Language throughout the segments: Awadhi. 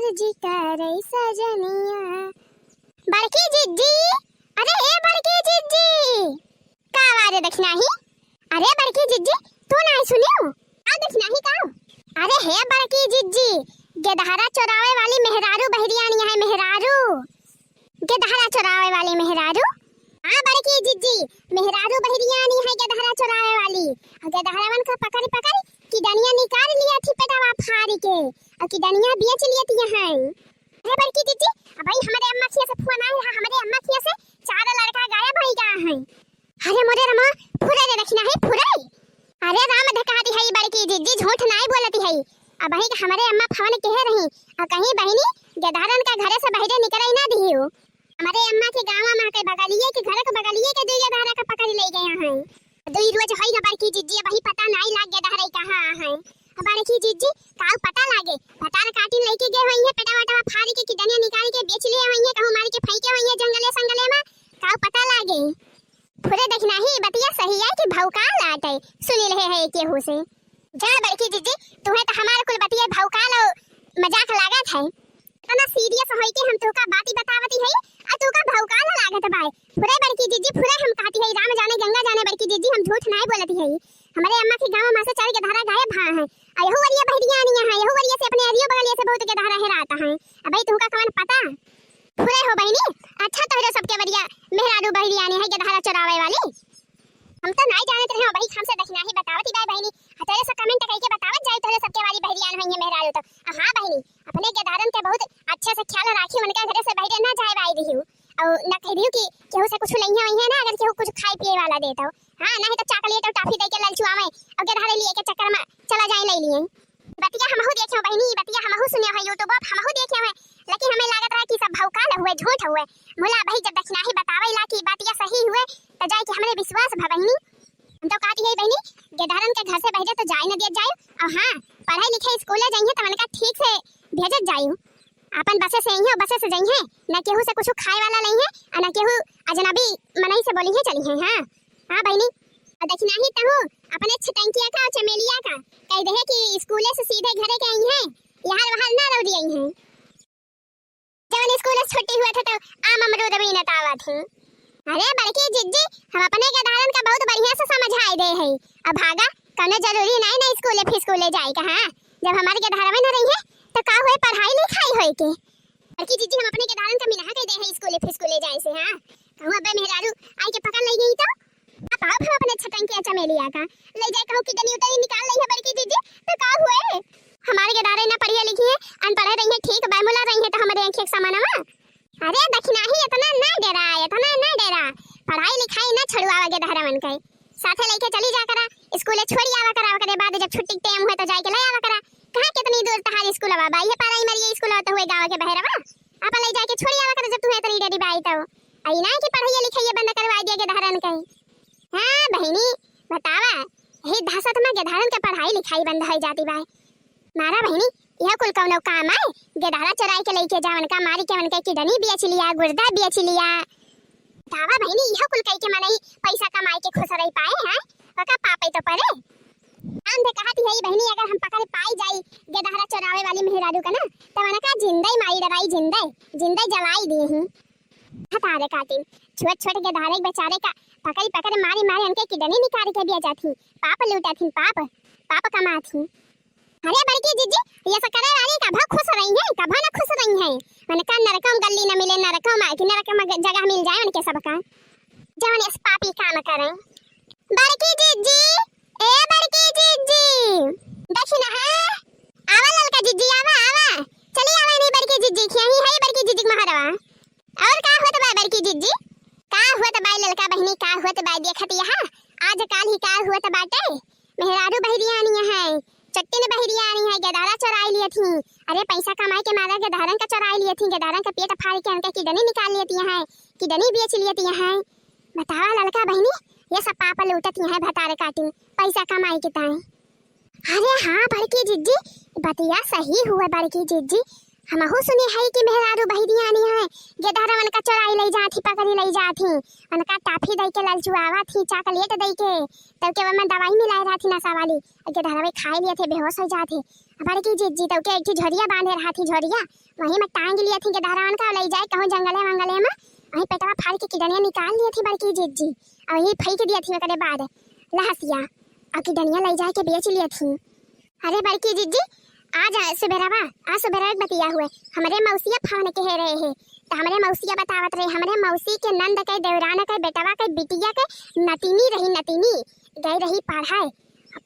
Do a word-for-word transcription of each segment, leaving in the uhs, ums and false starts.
अर्जी करे सजनिया। बड़की जिज्जी, अरे ए बड़की जिज्जी, का आवाज है दखिनाही? अरे बड़की जिज्जी, तू नाहीं सुनियो? का दखिनाही का? अरे हे बड़की जिज्जी, गेदहरा चोरावे वाली मेहरारू बहिरियानी है, मेहरारू। गेदहरा चोरावे वाली मेहरारू। हाँ बड़की जिज्जी, मेहरारू बहिरियानी है गेदहरा चोरावे वाली। और गेदहरावन का पकड़ पकड़ किडनिया निकाल लिया थी पेटवा फारी के, और किडनिया बेच लिया थी यहाँ। अरे बड़की जिज्जी, अबही हमरे अम्मा खिया से फोन आए रहा, हमरे अम्मा खिया से चार लड़का गायब होइ गा है। अरे मोरे रमा, फुरे रे दखिनाही, फुरे। अरे राम धकाती है बड़की जिज्जी, झूठ नाहीं बोलती है। अबही के हमरे अम्मा फोन किहे रही, और कहीं बहिनी गेदहरन का घरे से बहिरे निकरे ना दिहियो। हमरे अम्मा के गाँव मा के बगलिए के, घर के बगलिए के दुइ गेदहरा का पकड़ ले गया है। दुइ रोज होई ना बड़की जिज्जी, अबही पता नाहीं लाग गेदहरा कहाँ है। बड़की जिज्जी, काउ पता लागे, भतार काटिन लइके गए होइहैं, पेटवा वेटवा फारी के किडनिया निकाल के बेच लिए होइहैं, कहूँ मारी के फेंके होइहैं जंगले संगले मा, काउ पता लागे। फुरे दखिनाही, बतिया सही है कि भौकाल आटे, सुनी लेहे है केहू से। जा बड़की जिज्जी, तुहे तो हमार कुल बतिया भौकाल और मजाक लागत है। इतना सीरियस होई के हम तोका बाती बतावती है, आ तोका भौकाल लागत बाय। फुरे बड़की जिज्जी, फुरे हम कहती है, राम जाने गंगा जाने बड़की जिज्जी, हम झूठ नाहीं बोलती है। हमरे अम्मा के गाँव मा से चार गेदहरा गायब भा है। आ यहू वरिया बहिरियानी है, यहू वरिया से अपने अरियो बगलिया से बहुत गेदहरा हेरात है। अबही तुहका कवन पता? फुरे हो बहिनी, अच्छा तोहरे सबके वरिया मेहरारू बहिरियानी है गेदहरा चोरावे वाली। हम तो नाहीं जानत रहे, अबही हमसे दखिनाही बतावती बाय बहिनी। आ तोहरे सब comment कइके बतावत जाई, तोहरे सबके वाली बहिरियान होइहैं मेहरारू तो। आ हाँ बहिनी, अपने गेदहरन के बहुत अच्छे से ख्याल राखी, उनका घरे से बहिरे ना जाए वाई दिहियो। और ना कह दियो कि केहू से कुछ लइहैं वइहैं ना, अगर केहू कुछ खाए पिए वाला दे तो। हाँ, नाहीं तो chocolate और toffee दे के ललचुआवे और गेदहरे लिए के चक्कर मा चला जाए ले लिए। बतिया हमहू देखे बहिनी, बतिया हमहू सुने हैं, YouTube पर हमहू देखे हैं, लेकिन हमें लागत रहा कि सब भौकाल हुए, झूठ हुए। मुला अबही जब दखिनाही बतावे ला कि बतिया सही हुए, तो जाए कि हमरे विश्वास भा बहिनी। हम तो कहती है बहिनी, गेदहरन के घर से बहिरे तो जाए न दिया जाए। और हाँ, पढ़े लिखे स्कूले जाइहैं तो उनका ठीक से भेजत जाए। अपन बसे से अइहैं, बसे से जइहैं, न केहू से कुछ खाए वाला लइहैं, और न केहू अजनबी मनई से बोलिहैं चलिहैं। हाँ, हाँ बहिनी, और दखिनाही तहूँ अपने छटंकिया का और चमेलिया का कह देहे कि स्कूले से सीधे घरे के अइहैं, यहाँ वहाँ ना रौदी अइहैं। जवन स्कूल से छुट्टी हुआ था तो आम अमरूद बीनत आवत ही। अरे बड़की जिज्जी, हम अपने गेदहरन का बहुत बढ़िया से समझाए दे है। अब भागा, कौनो जरूरी नाहीं ना स्कूले फिस्कूले जाए का। हाँ, जब हमारे गेदहरवे न रहिहैं तो का हुए, पढ़ाई लिखाई होए के। बड़की जिज्जी, हम अपने गेदहरन का मिनहा कह दे है स्कूले फिस्कूले जाए से। हाँ, कहूँ अबे मेहरारू आई के पकड़ ले गई तो? अब आप हम अपने छटंकिया चमेलिया का ले जाए, कहूँ किडनी उडनी निकाल लइहैं बड़की जिज्जी, तो का हुए? हमारे गेदहरे ना पढ़िया लिखी है, अनपढ़े रही है, ठीक बैमुला रही है तो हमरे आँखी के सामने मा। अरे दखिनाही, इतना ना डेरा, इतना ना डेरा, पढ़ाई लिखाई ना छोड़वावा गेदहरवन के, साथे लेके चली जा करा, स्कूले छोड़ी आवा करा, ओकरे बाद जब छुट्टी के टाइम हुए तो जाके ले आवा करा। कहाँ कितनी दूर तहार स्कूल बा, ये प्राइमरी स्कूल तो हुए गाँव के बहरवा, अपन ले जाके छोड़ी आवा करा जब तुहे इतनी डेरी बाई तो। आई ना कि पढ़ाई लिखाई बंद करवा दिया गेदहरन के। हाँ बहिनी, बतावा, यही दहशत मा गेदहरन के पढ़ाई लिखाई बंद हो जाती बाय। मारा बहिनी, यह कुल कौनो काम आए? गेदहरा चोराई के लइके जा, उनका मारी के उनके किडनी बेच लिया, गुर्दा बेच लिया। बतावा बहिनी, यह कुल कई के मनई पैसा कमाई के खुश रही पाए हैं? ओका पापे तो परे। हम तो कहत ही बहिनी, अगर हम पकड़ पाई जाई गेदहरा चोरावे वाली मेहरारू का ना, तो उनका जिंदे मारी डराई, जिंदे, जिंदे जलाई दी ही। भतारे काटिन, छोट छोट गेदहरे बेचारे का पकड़ी पकड़ मारी मारी उनके किडनी निकाल के बेचत ही। पाप लूटत ही, पाप, पाप कमात ही। अरे बड़की जिज्जी, ये सब करे वाली कभो खुश रही है, कभो ना खुश रही है। उनका नरकम गल्ली न मिले, नरकम आए कि नरकम ग-, जगह मिल जाए उनके सबका, जवन इस पापी काम करे। बड़की जिज्जी, ए बड़की जिज्जी, देखी ना है, आवा ललका जिज्जी, आवा, आवा, चली आवा नहीं बड़की जिज्जी, यही है बड़की जिज्जी के महरवा। और का होत बा बड़की जिज्जी? का होत बा ललका बहिनी, का होत बा? देखत यहाँ आज काल ही का होत बाटे, मेहरारू बहिरियानी है, चट्टिन बहिरियानी है, गेदहरा चोराई लियत ही। अरे पैसा कमाए के मारा गेदहरन का चोराई लियत ही, गेदहरन का पेट फाड़ के उनके किडनी निकाल लियत है, किडनी बेच लियत है। बतावा ललका बहिनी, ये सब पाप लूटत ही है भतारे काटिन पैसा कमाए के ताई। अरे हाँ बड़की जिज्जी, बतिया सही हुए बड़की जिज्जी। हमहू सुने हई कि मेहरारू बहिरियानी है, गेदहरवन का चोराई लई जात ही, पकड़ी लई जात ही, उनका टाफी दई के ललचुआवत ही, चॉकलेट दई के, तब के ओमे दवाई मिलाए रहत ही नशा वाली, और गेदहरवे खाए लियत ही, बेहोश हो जात ही। बड़की जिज्जी तो के एक ठे झोरिया बांधे रहा थी, झोरिया वहीं में टांग लिया थी गेदहरवन का, लई जाए कहूँ जंगले वंगले में, वहीं पेटवा फाड़ के किडनिया निकाल लिया थी बड़की जिज्जी, और वहीं फेंक दिया थी ओकरे बाद लहसिया, और किडनिया लई जाए के बेच लिया थी। अरे बड़की जिज्जी, आज सुबेरवा, आज सुबेरवा के बतिया हुए, हमरे मौसिया फोन के हे रहे हे, तो हमरे मौसिया बतावत रहे, हमरे मौसी के नंद के, देवरान के, बेटवा के, बिटिया के नतिनी रही, नतिनी गई रही पढ़ाए,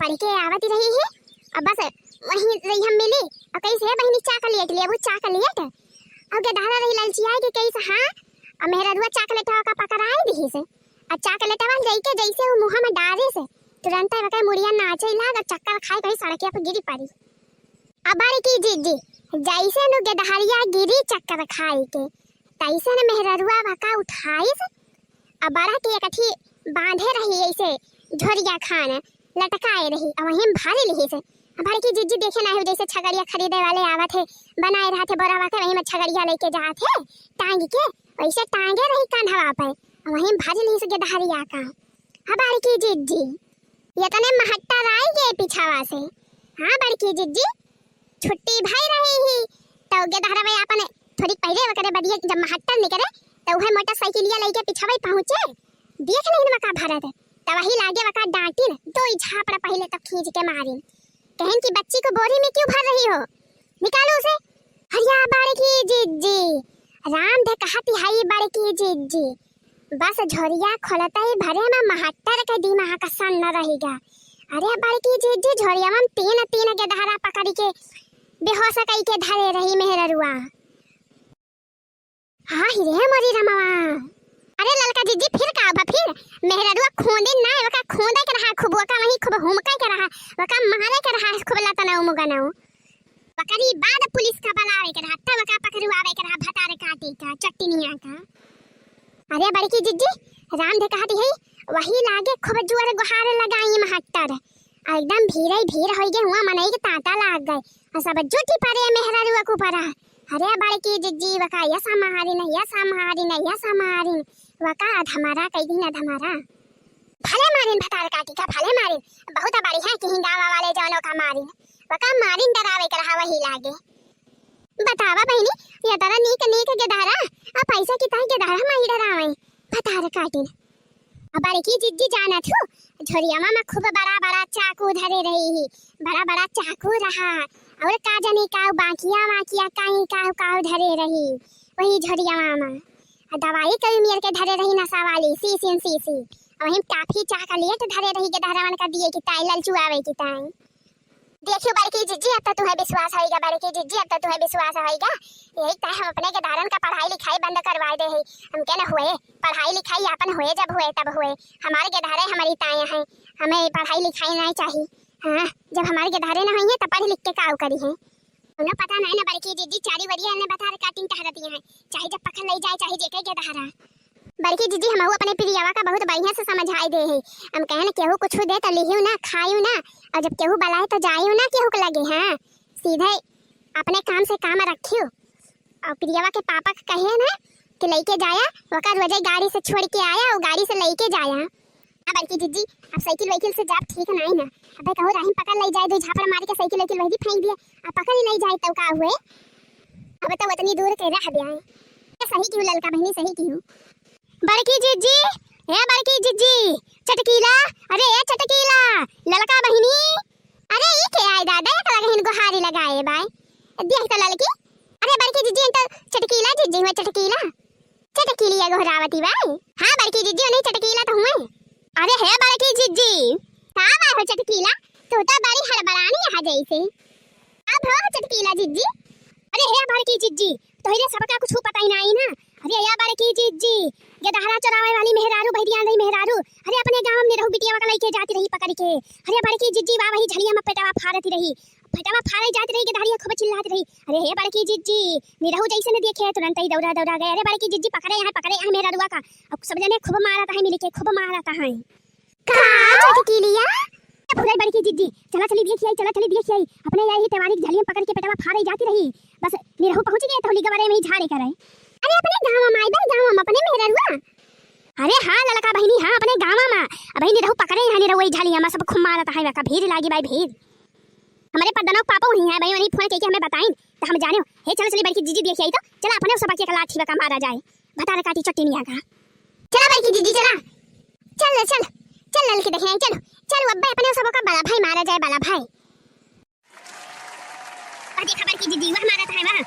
पढ़ के आवत रही है, अब बस वहीं रही हम मिली, और कैसे है बहिनी चॉकलेट लेबू, चॉकलेट, और गेदहरा रही ललचिया के कैसे, हाँ, और मेहररुआ चॉकलेट का पकड़ाए दी से, और चॉकलेटवा लेके जैसे वो मुँह में डारे से, तुरंत वकर मुड़िया नाचे लाग, चक्कर खाए कहीं सड़किया पर गिरी पड़ी। अब बड़की जिज्जी, जैसे नु गेदहरिया गिरी चक्कर खाए के, तैसे न मेहररुआ वका उठाइस, अब बड़ा के एकठी बांधे रही ऐसे झोरिया खान लटकाए रही, अब वहीं भर लिहिस। अब बड़की जिज्जी देखे ना हो जैसे छगड़िया खरीदे वाले आवत है, बनाए रहत है बोरावा के, वहीं में छगड़िया लेके जात है टांग के, वैसे टांगे रही कांधवा पे, अब वहीं भर लिहिस गेदहरिया का। अब बड़की जिज्जी, ये तने महट्टा आई के पिछावा से। हाँ बड़की जिज्जी, छुट्टी भई रही ही, तो गेदहरवे आपन थोड़ी पहिले ओकरे बदिये जब महट्टा निकरे, तो उहे मोटरसाइकिलिया लइके पिछावा ही पहुँचे। देख नहीं वका भरत, तो वही लागे वका डांटिन, दो ही झापड़ पहिले तो खींच के मारिन। कहन कि बच्ची को बोरी में क्यों भर रही हो, निकालो उसे। अरे बड़की जिज्जी, राम धे कहती है बड़की जिज्जी, बस झोरिया खोलते ही भरे में महट्टर के दिमाग सन्न रहिगा। अरे बड़की जिज्जी, झोरिया में तीन तीन गेदहरा पकड़ी के बेहोश कई के धरे रही मेहररुआ। हाँ ही रे मोरी रमवा। अरे ललका जिज्जी, फिर का बा फिर? मेहररुआ खोंदे ना, वका खोंदे के रहा खूब, वका वहीं खूब हुमका के रहा, वका मारे के रहा खूब लतनाऊ मुगनाऊ। ओकरी बाद पुलिस का बुलावे के रहा, तब का पकड़वावे के रहा भतार काटी का, चट्टिनिया का। अरे बड़की जिज्जी, राम धे कहती है, वही लागे खूब जोर गुहार लगाई महट्टर। आ एकदम भीड़ ही भीड़ होई गए, हुआ मनई के तांता लाग गए। और सब जुटी पड़े मेहररुआ के ऊपर। अरे बड़की जिज्जी, वका यस मारिन, यस मारिन, यस मारिन। वका अधमरा कई दिन अधमरा। भले मारिन भतार काटी का, भले मारिन। बहुत बढ़िया किहीं गाँव वाले जौन ओका मारिन। वका मारिन डरावे के रहा वही लागे। बतावा बहिनी, ये तरह नीक नीक गेदहरा, आ पैसा की ताई गेदहरा माई डरावे। भतार काटिन। अब बड़की जिज्जी जानत हूँ, झोरिया में खूब बड़ा बड़ा चाकू धरे रही ही, बड़ा बड़ा चाकू रहा। और का जानी का बाकिया वाकिया काई का का धरे रही, वही झोरिया में। आ दवाई कई मेर के धरे रही नशा वाली, शीशी शीशी। और वहीं टाफी चॉकलेट धरे रही गेदहरवन का दिए की ताई, ललचुआवे की ताई। देखियो बड़की जिज्जी, अब तो तुहे विश्वास होइगा, बड़की जिज्जी, अब तो तुहे विश्वास होइगा। यही ताई हम अपने गेदहरन का पढ़ाई लिखाई बंद करवाए दे ही। हमके न हुए, पढ़ाई लिखाई आपन हुए, जब हुए तब हुए। हमारे गेदहरे हमारी ताई हैं, हमें पढ़ाई लिखाई नहीं चाहिए। हाँ, जब हमारे गेदहरे न होइहैं तब पढ़ लिख के काउ करिहैं। उन्हें पता नहीं ना बड़की जिज्जी, चारी वरिया ने भतार काटिन टहरती हैं, चाहे जब पकड़ लई जाए, चाहे जेके गेदहरा। बड़की जिज्जी, हमहू अपने प्रियवा का बहुत बढ़िया से समझाई दे है। हम कहन केहू कुछ दे तो लिहियो ना, खाइयो ना, और जब केहू बुलाए तो जाइयो ना केहू के लगे। हाँ, सीधे अपने काम से काम रखियो। और प्रियवा के पापा के कहे ना कि लइके जाया, वका रोजे गाड़ी से छोड़ के आया और गाड़ी से लइके जाया। हाँ बड़की जिज्जी, अब साइकिल वाइकिल से जाब ठीक नाई ना। अबे कहूँ राहिम पकड़ लई जाए, दो झापड़ मार के साइकिल वाइकिल वही फेंक दिया, अब पकड़ ही लई जाए तो का हुए? अब तो उतनी दूर के रह गया है। ये सही की हूँ ललका बहिनी, सही की हूँ। बड़की जिज्जी, ए बड़की जिज्जी, चटकीला, अरे ए चटकीला, ललका बहिनी, अरे ई के आए दादा, एक लगहिन गोहारी लगाए बाय। देख तो ललकी, अरे बड़की जिज्जी, तो चटकीला जिज्जी हुए, चटकीला। चटकीलिया गोहरावती बाय। हाँ बड़की जिज्जी, उन्हें चटकीला तो हुए। अरे हे बड़की जिज्जी, का बाय हो चटकीला, तू तो बड़ी हड़बड़ानी यहाँ जैसे। अब हो चटकीला जिज्जी। अरे हे बड़की जिज्जी, तोहरे सबका कुछ पता ही नहीं ना। अरे या बड़की जिज्जी, गेदहरा चरावे वाली मेहरारू, बहरिया रही मेहरारू, अरे अपने गाँव में रहू बिटिया का लइके जाती रही पकड़ के। अरे बड़की जिज्जी, वाह वही झलिया में पेटवा फाड़ती रही, पेटवा फाड़े जात रही, गेदहरिया खूब चिल्लात रही, "अरे हे बड़की जिज्जी, निरहू जैसे न देखे, तुरंत ही दौड़ा दौड़ा गए, अरे बड़की जिज्जी पकड़े यहाँ, पकड़े यहाँ मेहररुआ का।" अब सब जने खूब मारत है मिल के, खूब मारत है। का चटकीलिया? फुलाई बड़की जिज्जी, चला चली देखिए, चला चली देखिए, अपने यही तेवारी की झलिया पकड़ के पेटवा फाड़े जाती रही, बस निरहू पहुँच गए तो लिगवरे में ही झाड़े करे। अरे अपने गाँव में आई बे, गाँव में अपने मेहररुआ। अरे हाँ ललका बहिनी, हाँ अपने गाँव में। अबही निरहू पकड़े यहाँ निरहू वही झलिया में सब खूब मारत है, का भीड़ लागी बाय भीड़। हमरे पद्दनौ पापा हुई हैं, भाई उन्हीं फोन कइके हमें बताइन, त हम जाने। हे चला चली बड़की जीजी देखी आई तो, चला अपने सब के लाठी बका मारा जाए, भतार काटी चट्टी नहीं आगा। चला बड़की जीजी चला। चल चल चल ललकी देखे आई, चलो चलो अब्बे अपने सब का बड़ा भाई मारा जाए, बड़ा भाई। और देखा बड़की जीजी वह मारत है वह।